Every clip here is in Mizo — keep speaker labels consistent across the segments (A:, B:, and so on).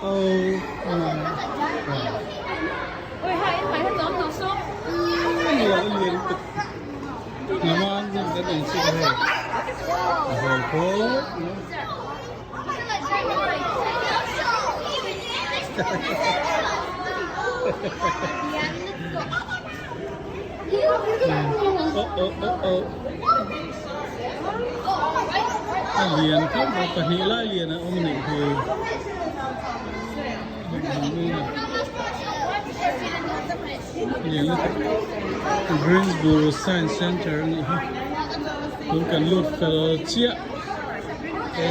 A: Oh oh oh oh a lian khawp mai pahnih lai lian a awm a nih hi lian lutuk Greensboro Science Center a nih hi tun kan lut fel chiah e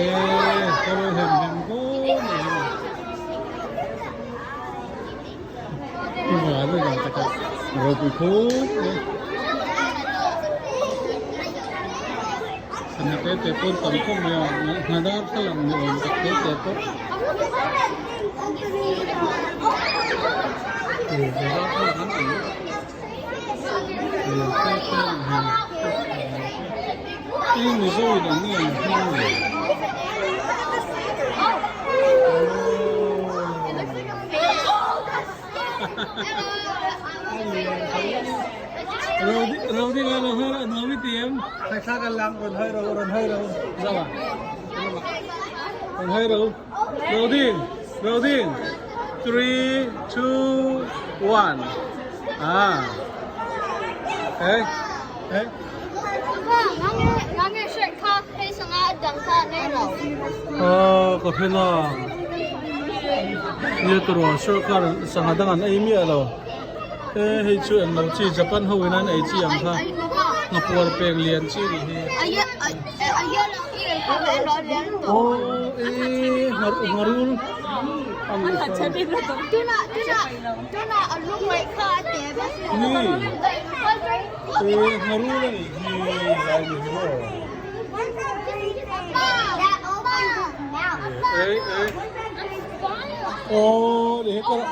A: ka lo hem hem khawp mai hi Tuvah a tak a ropui khawp mai. Sangha te te pawn tam khawp mai a, ngha dar thlalak ni awm tak te te pawh. Ngha dar thlalak an tam lian te te a nih hi. Hei Mizo in an nge an hmang le. Rodi nga lo har nuam i ti em?
B: Thla kan lang rawn hawi ro rawn hawi ro.
A: Zama. Rawn hawi ro. Rodi, Rodi. 3 2 1. Ah. Eh, eh. Ah, ka hre la. Nia turaw sorkar sangha dang an ei miah lo. E hei chu englo chi Japan ho in an ei chi ang kha. Nghapuar peng lian chi nih hi. Aw e ngharul. Ni. E ngharul a nih hi lai ni hi maw. Ê ê. Ô để hết con ạ.